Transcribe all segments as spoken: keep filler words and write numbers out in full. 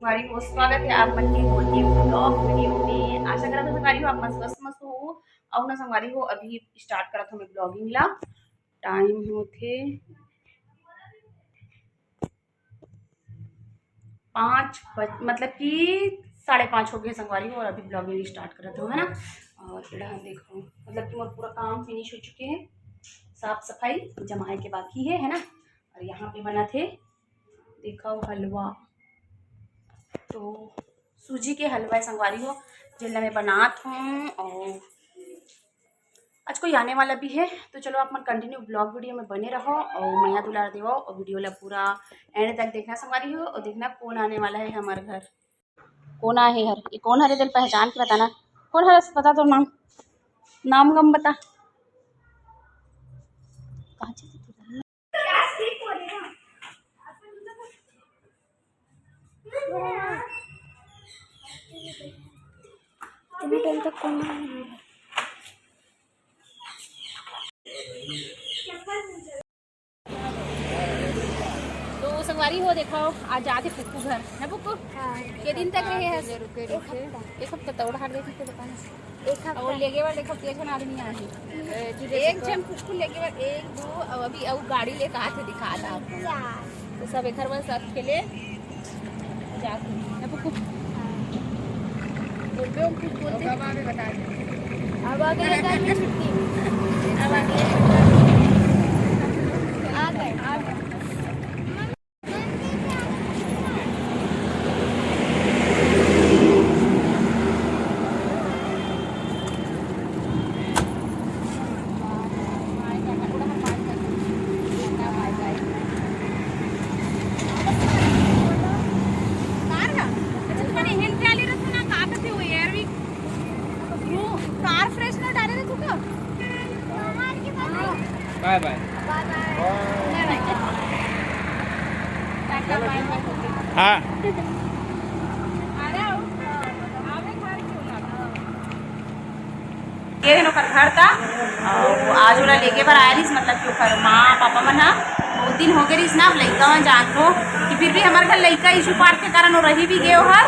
संगवारी हो, स्वागत है आप मन के मोर new vlog video में। आशा करत हूँ संगवारी हो आप मन स्वस्थ मस्त हो। अउ ना संगवारी हो, अभी start करत हूँ मैं vlogging ला। Time होथे पाँच बज-, मतलब कि साढ़े पाँच हो गए संगवारी हो, और अभी vlogging start करत हूँ, है ना। और एड़ा देखो, मतलब कि मोर पूरा काम finish हो चुके हैं, साफ सफाई जमाए के बाकी है, है ना। और यहाँ पे बना थे, देखो, हलवा, तो सूजी के हलवा है संगवारी हो, जेला मैं बनात हूँ। और आज कोई आने वाला भी है, तो चलो आप मन continue vlog video में बने रहो और मया दुलार देवो और video ला पूरा end तक देखना संगवारी हो, और देखना कौन आने वाला है हमारे घर। कौन आए हे हर? ये कौन हरे? दिल पहचान के बताना। कौन हरे? बता तो नाम, नाम गम बता। कहाँ चली तू? इतने टाइम तक कौन आ रहा है? तो संगवारी हो, देखो, आज जाते फुक्कू घर, है फुक्कू? हाँ। के दिन तक रहे हस? एक हफ्ता। एक हफ्ता तो उधार देखे के दुकान है। एक हफ्ता। और लेगे बर देखो, के झन आदमी आही। एक झन फुक्कू लेगे बर, एक, दो, अब अभी अउ गाड़ी लेके आथे, दिखा ला आपको। चार। तो सब एकर बर सब के ले जात हे। है फुक्कू? हाँ। बोलबे हम कुछ बोलते? अब आगे बता दे। अब आगे ये घर में छुट्टी। अब आगे। आ गए, आ गए। कार का? अच्छा, तुम्हारे हेल्थ वाले रखो ना, का कहते हो यार, भी वो कार फ्रेशनर डाले रखो का? बाय बाय। बाय बाय। बाय बाय। टाटा बाय बाय। हाँ। आ रहा हूँ। आप एक बार क्यों ना? ये है ओकर घर था, और आज ओला लेके बर आए रहिस, मतलब कि ओकर माँ पापा मन ह बहुत दिन हो गए रहिस ना, अब लइका मन जानत हो कि फिर भी हमारे घर लइका issue पार्ट के कारण वो रही भी गए ओहर।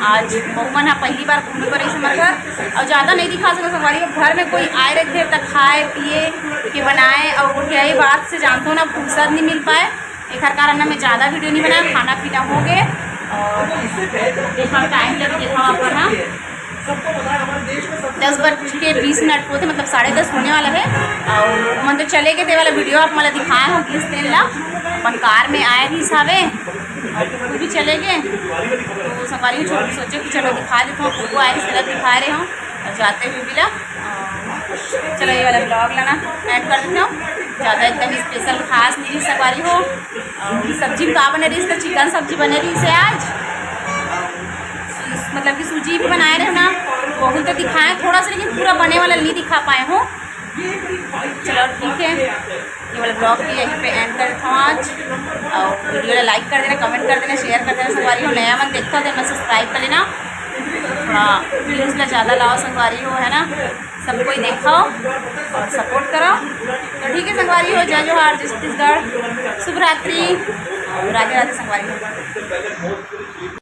आज बहू मन ह पहली बार घूमे बर आइस हमारे घर, और ज़्यादा नहीं दिखा सकत संगवारी, घर में कोई आए रहते त खाए पिए के बनाए, और उनके यही बात से जानत हो ना फुर्सत नहीं मिल पाए, एकर कारण ना मैं ज़्यादा video नहीं बनाए, खाना पीना हो गए और देखा टाइम लगे देखा अपन ना दस बज के बीस मिनट होथे, मतलब साढ़े दस होने वाला है। और मन तो चले गए, ते वाला video आप मला दिखाए हो किस दिन ला, अपन कार में आए ही सावे, और वो भी चले गए। तो संगवारी हो, छोड़ सोचे कि चलो दिखा देता हूँ, वो आए ही दिखा रहे हो, और जाते हुए भी ला। चलो ये वाला vlog ला ना end कर देता हूँ। ज़्यादा एकदम special खास नहीं संगवारी हो। और सब्जी में का बने रही, तो चिकन सब्जी बने रही से आज। मतलब कि सूजी भी बनाए रहे ना, बहुत तो दिखाए थोड़ा सा, लेकिन पूरा बने वाला नहीं दिखा पाए हूँ। चलो ठीक है, ये वाला vlog भी यहीं पे end करता हूँ आज। और video ला like कर देना, comment कर देना, share कर देना संगवारी हो। नया मन देखता हो तो मैं subscribe कर लेना, थोड़ा views ला ज़्यादा लाओ संगवारी हो, है ना। सब कोई देखो और support करो। तो ठीक है संगवारी हो, जय जोहार, जय छत्तीसगढ़, शुभ रात्रि, राधे राधे संगवारी हो।